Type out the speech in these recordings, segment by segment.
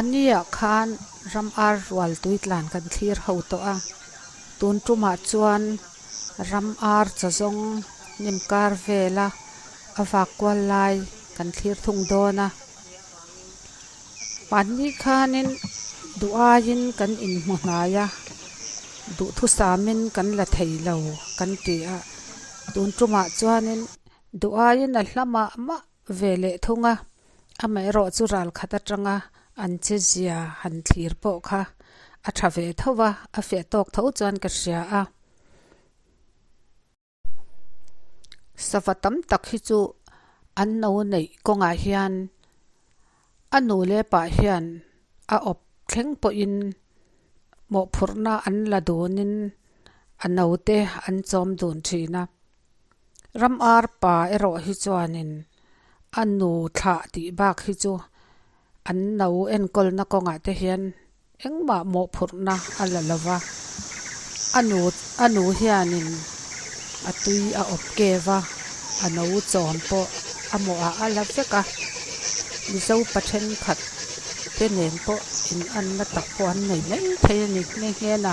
Mahniah khan ram ar rual tui tlan kan thlir ho tawh a, tun tumah chuan ram ar chawzawng hnim kar vela a vak kual lai kan thlir thung dawn a. Mahni khanin duh aiin kan inhmu hnai a, duhthusamin kan la thei lo kan ti a, tun tumah chuanin duh aiin a hla mah mah ve leh thung a, amaherawh chu ral khat atanga an che zia han thlir pawh kha a tha ve tho va, a fiah tawk tho chuan ka hria a. Sava tam tak hi chu an no neih kawngah hian a nu leh pah hian a awp thleng pawhin mawhphurhna an la dunin a no te an chawm dun thin a. Ram ar pa erawh hi chuanin a nu thlah tih bak hi chu an no enkawlna kawngah te hian engmah mawhphurhna a la lo va. A nu a nu hianin a tui a awp kev a, a no chawm pawh a mawhah a la vek a. Mizo pa thenkhat te nen pawh inanna tak pawh an nei mai thei a ni nghe nghe na.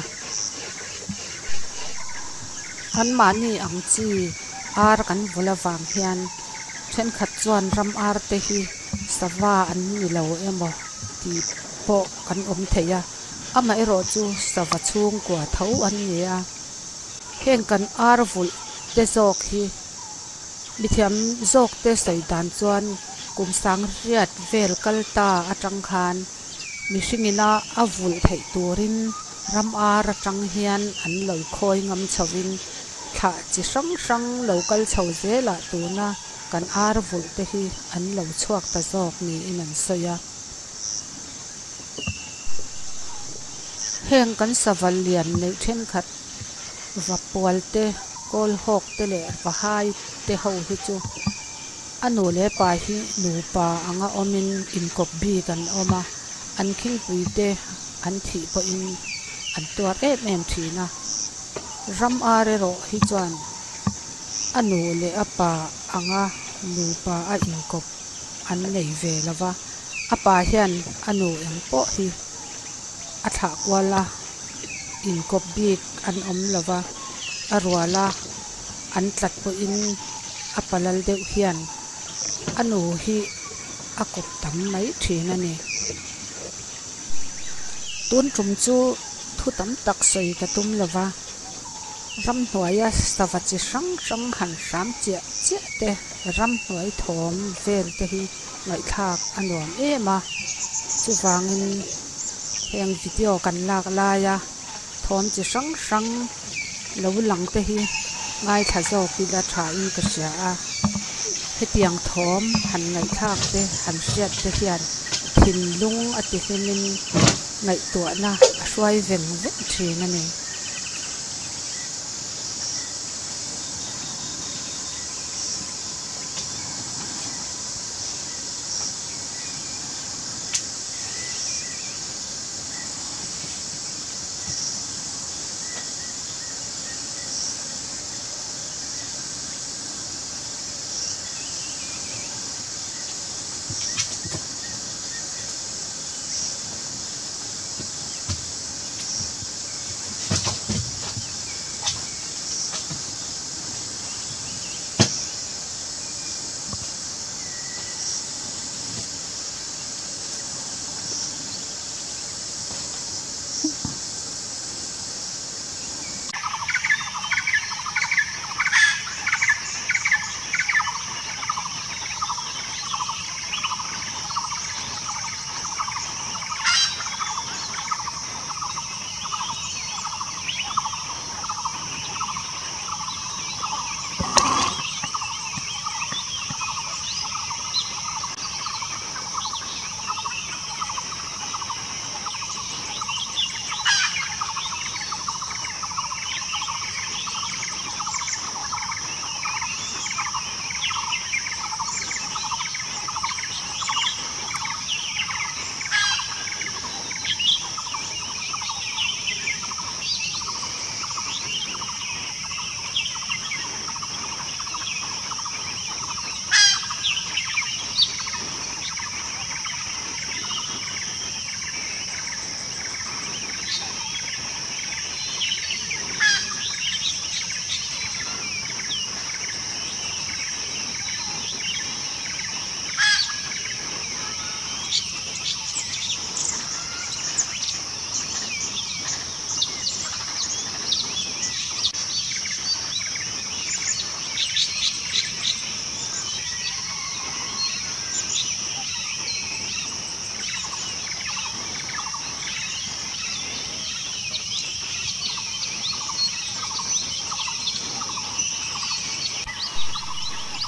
Anmahni ang chi ar kan vul avang hian thenkhat chuan ram ar te hi sava an ni lo emaw tih pawh kan awm thei a, amaherawh chu sava chhungkua tho an ni a. Heng kan ar vulh te zawk hi mithiam zawk te sawi dan chuan kum sang riat vel kal ta atang khan Mihringina a vulh theih turin ram ar atang hian an lo khawi ngam chhovin thlah chi hrang hrang lo kal chho zelah tuna kan ar vulh te hi an lo chhuak ta zawk niin an sawi a. Heng kan sava lian neih thenkhat Vapual te, Kawlhawk te leh Vahai te ho hi chu A nu leh pa hi nupa anga awmin inkawp bik an awm a, an khingpuite an thih pawhin an tuar em em thin a. Ram ar erawh hi chuan a nu leh a pa anga nupa a inkawp an nei ve lo va, a pa hian a nu eng pawh hi a thlah kual a, inkawp bik an awm lo va, a ruala an tlat pawhin a palal deuh hian a nu hi a kawp tam mai thin a ni. Tun tum chu thu tam tak sawi ka tum lo va, ramhnuaia sava chi hrang hrang han hram chiah chiah te, ramhnuai thawm vel te hi ngaihthlak a nuam em a, chuvangin heng video kan lak laia thawm chi hrang hrang lo lang te hi ngaithla zawk ila tha in ka hria a, hetiang thawm han ngaihthlak te han hriat te hian thinlung a ti hlimin ngaihtuahna a hruai veng veng thin a ni.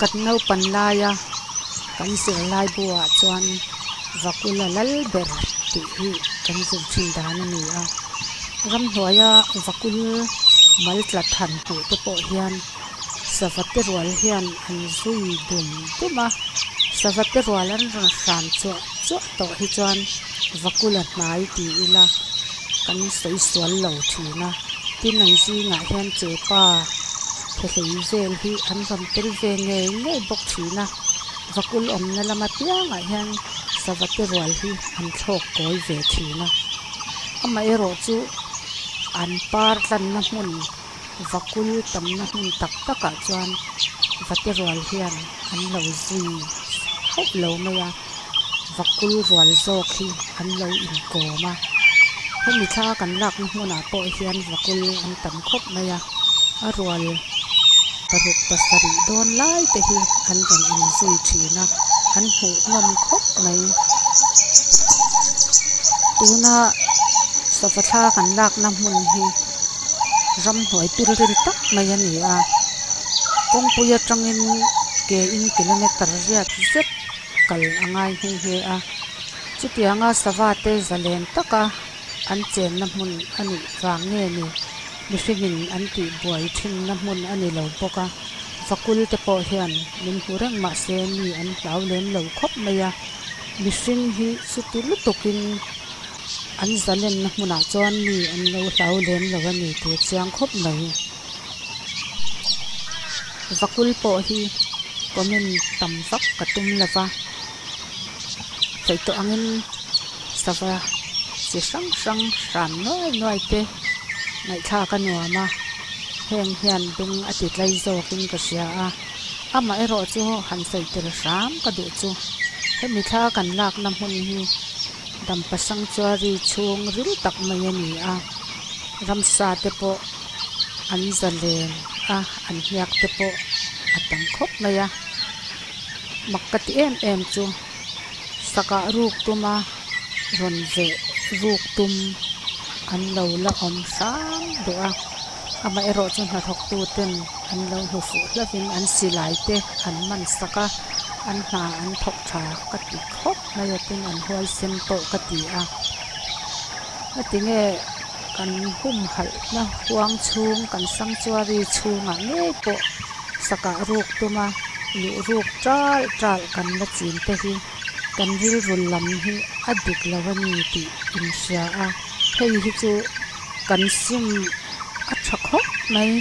Kan naupan laia kan zirlaibu ah chuan Vakula lal ber tih hi kan zir thin dan a ni a. Ramhnuaia Vakul mal tla than hmuh te pawh hian sava te rual hian an zui dum dum a. Sava te rual an rawn hram chuah chuah tawh hi chuan Vakula hnai ti ila kan sawi sual lo thin a. Tin an zingah hian chepa thehlei vel hi an rawn tel ve ngei ngei bawk thin a. Vakul awmna lama piangah hian sava te rual hi an thlawk kawi ve thin a. Amaherawh chu an par tlanna hmun vakul tamna hmun tak takah chuan vate rual hian an lo zui hauh lo mai a, vakul rual zawk hi an lo inkawm a. Hemi thla kan lakna hmunah pawh hian vakul an tam khawp mai a, a rual paruk pasarih dawn lai te hi an rawn inzui thin a, an hmuh nawm khawp mai. Tuna sava thla kan lakna hmun hi ramhnuai pilril tak mai a ni a, kawngpui atangin ke in kilometer riat zet kal a ngai nghe nghe a, chutianga sava te zalen taka an chenna hmun a nih vang nge ni? Mihringin an tih buai thinna hmun a ni lo bawk a, vakul te pawh hian min hmu reng mah se mi an hlau lem lo khawp mai a, mihring hi chuti lutukin an zalenna hmunah chuan mi an lo hlau lem lo a ni tih a chiang khawp mai. Vakul pawh hi comment tam vak ka tum lo va, sawi tawh angin sava chi hrang hrang hram nuai nuai te ngaihthlak a nuam a, heng hian beng a ti tlai zawkin ka hria a, amaherawh chu han sawi tel hram ka duh chu hemi thla kan lakna hmun hi Dampa Sanctuary chhung ril tak mai a ni a, ramsa te pawh an zalen a, an hniak te pawh a tam khawp mai a, mak ka ti em em chu sakah ruk tuma rawn veh ruk tum an lo la awm hram duh a, amaherawh chu hnathawktu ten an lo hmu fuh hlauhin an silai te an man sak a, an hna an thawk tha ka ti khawp mai a tin an huaisen pawh ka ti a, ngatinge kan humhalhna huang chhung kan sanctuary chhungah ngei pawh sakah ruk tuma luh ruk ṭalh ṭalh kan la chin te hi kan rilru lam hi a dik lo a ni tih in hria a, hei hi chu kan sim a tha khawp mai.